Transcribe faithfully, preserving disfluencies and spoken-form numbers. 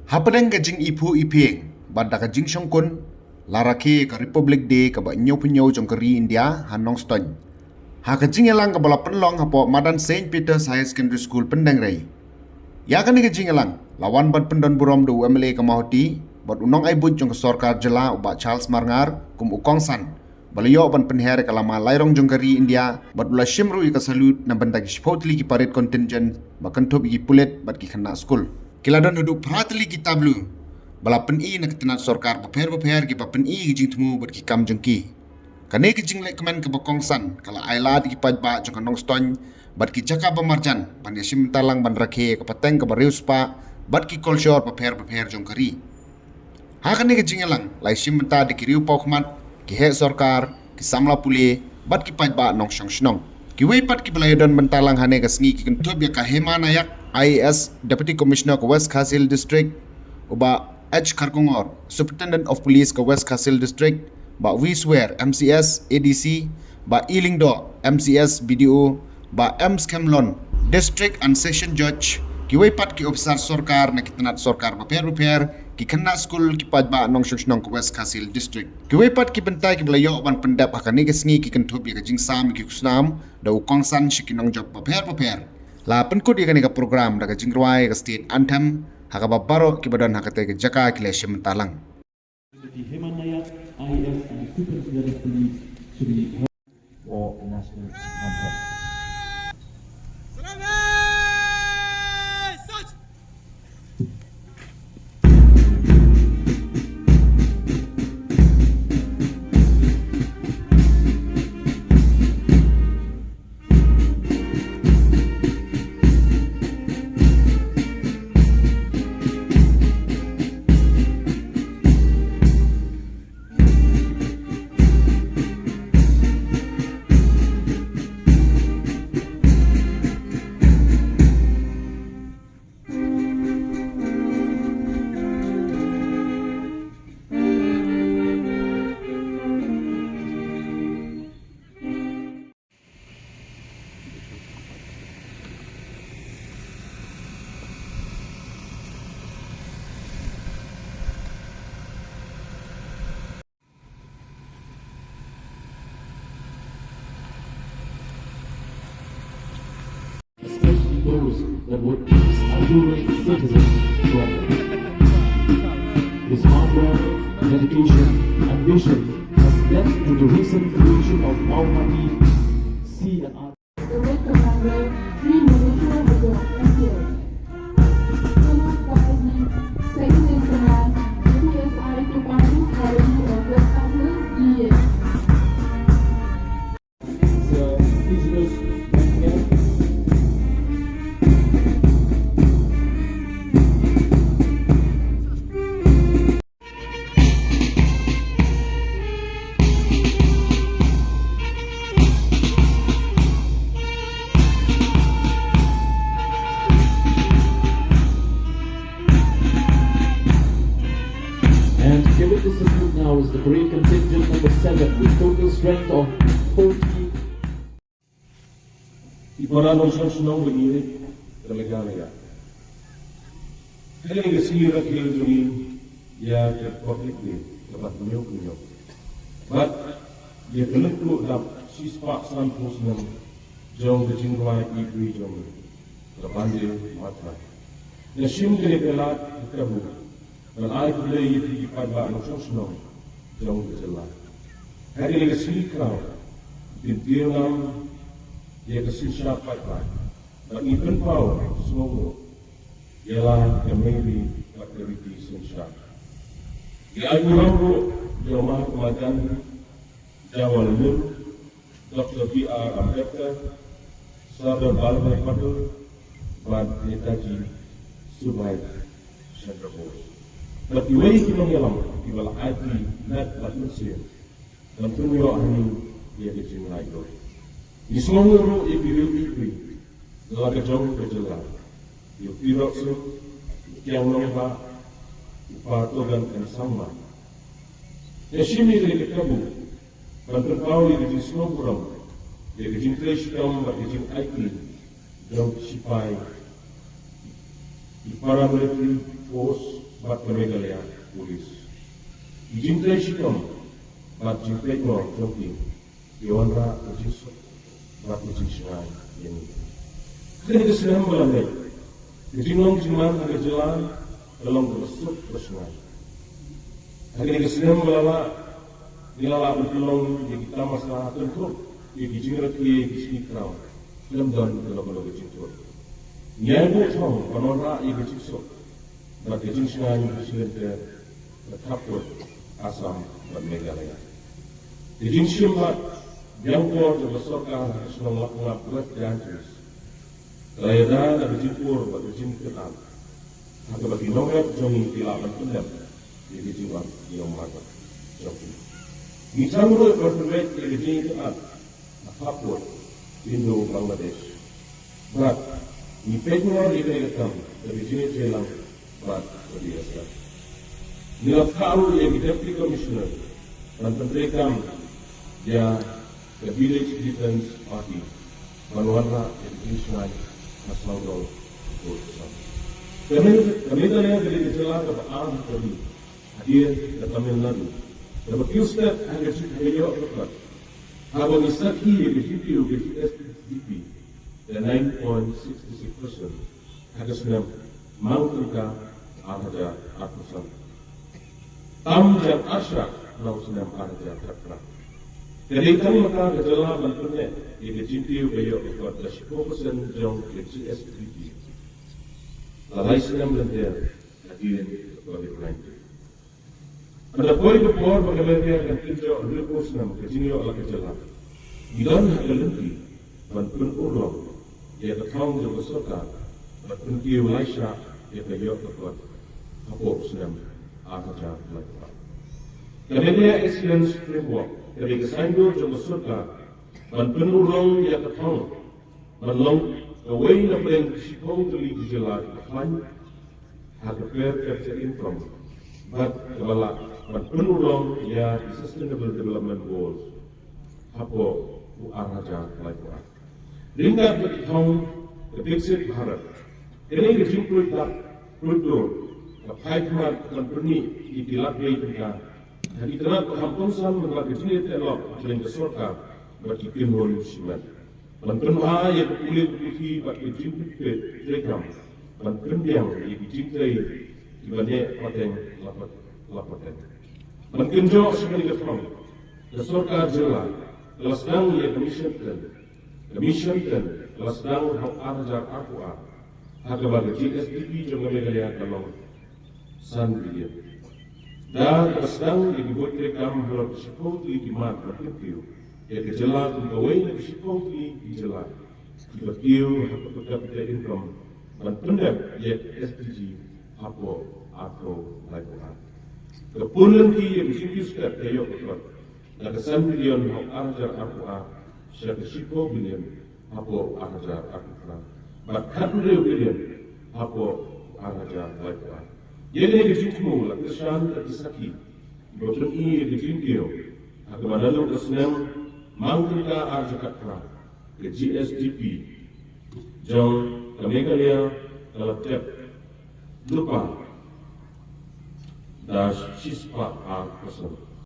Hapdeng ka jingiphuh iphieng bad da ka jingshongkun, la rakhe ka Republic Day kaba hynñiewphew hynñiew jong ka ri India ha Nongstoiñ, ha ka jingïalang kaba la pynlong hapoh madan Saint Peter's Higher Secondary School, Pyndengrei. Ïa kane ka jingïalang la wan ban pyndonburom da u M L A ka Mawhati bad u nongai buit jong ka sorkar jylla, u Bah Charles Marngar, kum u kongsan ba la ïoh ban pynher ïa ka lama lairong jong ka ri India, bad u la shim ruh ïa ka salute na bynta ki shiphew tylli ki parade contingent ba kynthup ïa ki pulit bad ki khynnah skul. Ki la don haduh phra tylli ki tableau ba la pyni na ka tnat sorkar bapher bapher kiba pyni ïa ka jingthmu bad ki kam jong ki. Kane ka jinglehkmen kaba kongsan ka la ai lad ïa ki paidbah jong ka Nongstoiñ bad ki jaka ba marjan ban ïashim bynta lang ban rakhe ïa ka pateng kaba riewspah bad ki culture bapher bapher jong ka ri. Ha kane ka jingïalang la ïashim bynta da ki riewpawkhmat, ki heh sorkar, ki samla pule bad ki paidbah nongshong shnong. Kiwei pat kiba la ïadon bynta lang ha kane ka sngi ki kynthup ïa ka Hema Nayak, I A S, Deputy Commissioner ka West Khasi Hills District, u Bah H Kharkongor, Superintendent of Police ka West Khasi Hills District, Bah V Swer, M C S, A D C, Bah E Lyngdoh, M C S, B D O, Bah M Skhem Lon, District and Session Judge, kiwei pat ki ophisar sorkar na ki tnat sorkar bapher bapher, ki khynnah skul, ki paidbah nongshong shnong ka West Khasi Hills District. Kiwei pat ki bynta kiba la ïoh ban pyndep ha kane ka sngi ki kynthup ïa ka jingsam ïa ki khusnam da u kongsan sha ki nongjop bapher bapher. La pynkut ïa kane ka program da ka jingrwai ïa ka State Anthem ha kaba baroh kiba don ha katei ka jaka ki la shim bynta lang. Deputy Hema Nayak, I A S and Superintendent of Police, Shri for National Anthem. Especially those that were once unduly citizens from them. His hard work, dedication, and vision has led to the recent creation of Mawhati C and R. The Red Commander, Shri Manohar Bajaj, M P S, followed by the Second in Command, A P S I Tupandu Kharani of West Khasi Hills, D A. Sir Tejros Banker. And given the salute now is the parade contingent number seven with total strength of forty. I para nongshong shnong ba ïeit ka Meghalaya. Hynrei ka sngi rakhe jong ngi ïa ka Republic Day kaba hynñiew hynñiew. Bad ïa ka lyngkhuh dap shispah sanphew snem jong ka jingrwai ïeid jong ngi, ka Vande Mataram. Nga shim kane ka lad ka kabu ban ai khublei ïa phi ki paidbah nongshong shnong jong ka jylla. Ha kane ka sngi khraw, phin tieng lang ïa ka synshar paidbah bad ngi pynpaw sngewbha ïa la ka mei ri bad ka riti synshar. Ngi ai burom ruh ïa u Mahatma Gandhi, Jawaharlal Nehru, Doctor B R Ambedkar, Sardar Vallabhbhai Patel bad Netaji Subhas Chandra Bose. Bad kiwei ki nongïalam kiba la aiti met bad mynsiem ban pynïoh ha ngi ïa ka jinglaitluid. Ngi sngewnguh ruh ïa ki riew ïeit la ka jong ka jylla, ïa u Tirot Sing, u Kiang Nangbah, u Patogan M Sangma. Ngi shim ïa ka kabu ban pynpaw ïa ka jingsngew burom ïa ka jingtrei shitom bad ka jingaiti jong ki shipai ki paramilitary force bad ka Meghalaya Police. Ki jingtrei shitom bad jingpeit ngor jong ki ki wanrah ka jingsuk bad ka jingshngaiñ ïa ngi. Ha kane ka snem ba la leit, ka jinglong jingman ha ka jylla ka long kaba suk ba shngaiñ. Ha kane ka snem ba la lah, ngi la lah ban pynlong ïa ki tamasa, kynthup ïa ki jingrakhe, ïa ki sngi khraw, khlem don kano kano ka jingtut. Ngi ïai buh thong ban wanrah ïa ka jingsuk bad ka jingshngaiñ ha shi lynter, ka khappud Assam bad Meghalaya. Ka jingshim bad biang por jong ka sorkar ha ka shnong Lapngap, West Jaintia Hills, ka la ïada da ka jingpur bad ka jingkynad, ha kaba ki nongrep jong ngi ki lah ban pyndep ïa ka jingwan ïa u madan jong ki. Ngi thang ruh ban pynbeit ïa ka jingkynad ha khappud Indo-Bangladesh. Bad ngi peit ngor ïa kane ka kam da ka jingïatreilang bad ka B S F. Ngi la phah ruh ïa ki Deputy Commissioner ban pyntreikam ïa ka Village Defence Party ban wanrah ïa ka jingshngaiñ ha sawdong. Ka Megh-, ka Meghalaya ka dei ka jylla kaba ar ha ka ri hadien ka Tamil Nadu, kaba kiew stet ha ka jing-, ha ka ïoh ka kot, haba ngi sakhi ïa ka jingkiew ka G S D P da nine point six six percent ha ka snem Mang Tyngka ar hajar arphew san, tam jan arshah na u snem ar hajar khatphra. Ka dei tang mynta ka jylla ban pynneh ïa ka jingkiew ka ïoh ka kot da shiphew percent jong ka G S D P la lai snem lynter hadien ka Covid nineteen. Hynda poi ka por ba ka Meghalaya kan kynjoh hynriewphew snem ka jingïoh la ka jylla, ngi don ha ka lynti ban pynurlong ïa ka thong jong ka sorkar bad pynkiew laishah ïa ka ïoh ka kot hapoh u snem ar hajar laiphew ar. Ka Meghalaya Excellence Framework ka dei ka saiñdur jong ka sorkar ban pynurlong ïa ka thong ban long kawei na pdeng shiphew tylli ki jylla kiba khlaiñ ha ka per capita income bad kaba lah ban pynurlong ïa ki Sustainable Development Goals hapoh u ar hajar laiphew ar. Ryngkat bad ka thong ka Viksit Bharat, kane ka jingpluit dak pluit dur ka phai khmat ban pynmih ïa ki lad beit tyngka ha ki tnat ba kham kongsan, namar ka jingïateh lok hapdeng ka sorkar bad ki kynhun shimet. Ban pynbha ïa ka pule ka puthi bad ka jingpynpeit treikam ban pynbiang ïa ki jingtrei kiba neh pateng la pat-, la pateng. Ban kynjoh sha kane ka thong, ka sorkar jylla ka la sdang ïa ka Mission Ten. Ka Mission Ten ka la sdang ha u ar hajar arphew ar, ha kaba ka G S D P jong ka Meghalaya ka long san billion. Da kaba sdang ïa ki buit treikam halor ka shiphew tylli ki mat ban kyntiew ïa ka jylla kum kawei na ka shiphew tylli ki jylla kiba kiew ha ka per capita income ban pyndep ïa ka S D G hapoh arphew laiphew ar. Ka pun lynti ïa ka jingkiew stet ka ïoh ka kot na ka san billion ha u ar hajar arphew ar sha ka shiphew billion hapoh u ar hajar arphew phra bad khathynriew billion hapoh u ar hajar laiphew ar. Ïa kane ka jingthmu la kyrshan da ki sakhi ba pyni ïa ka jingkiew ha kaba naduh ka snem Mang Tyngka ar hajar khatphra ka G S D P jong ka Meghalaya ka la tep lypa da shispah ar percent.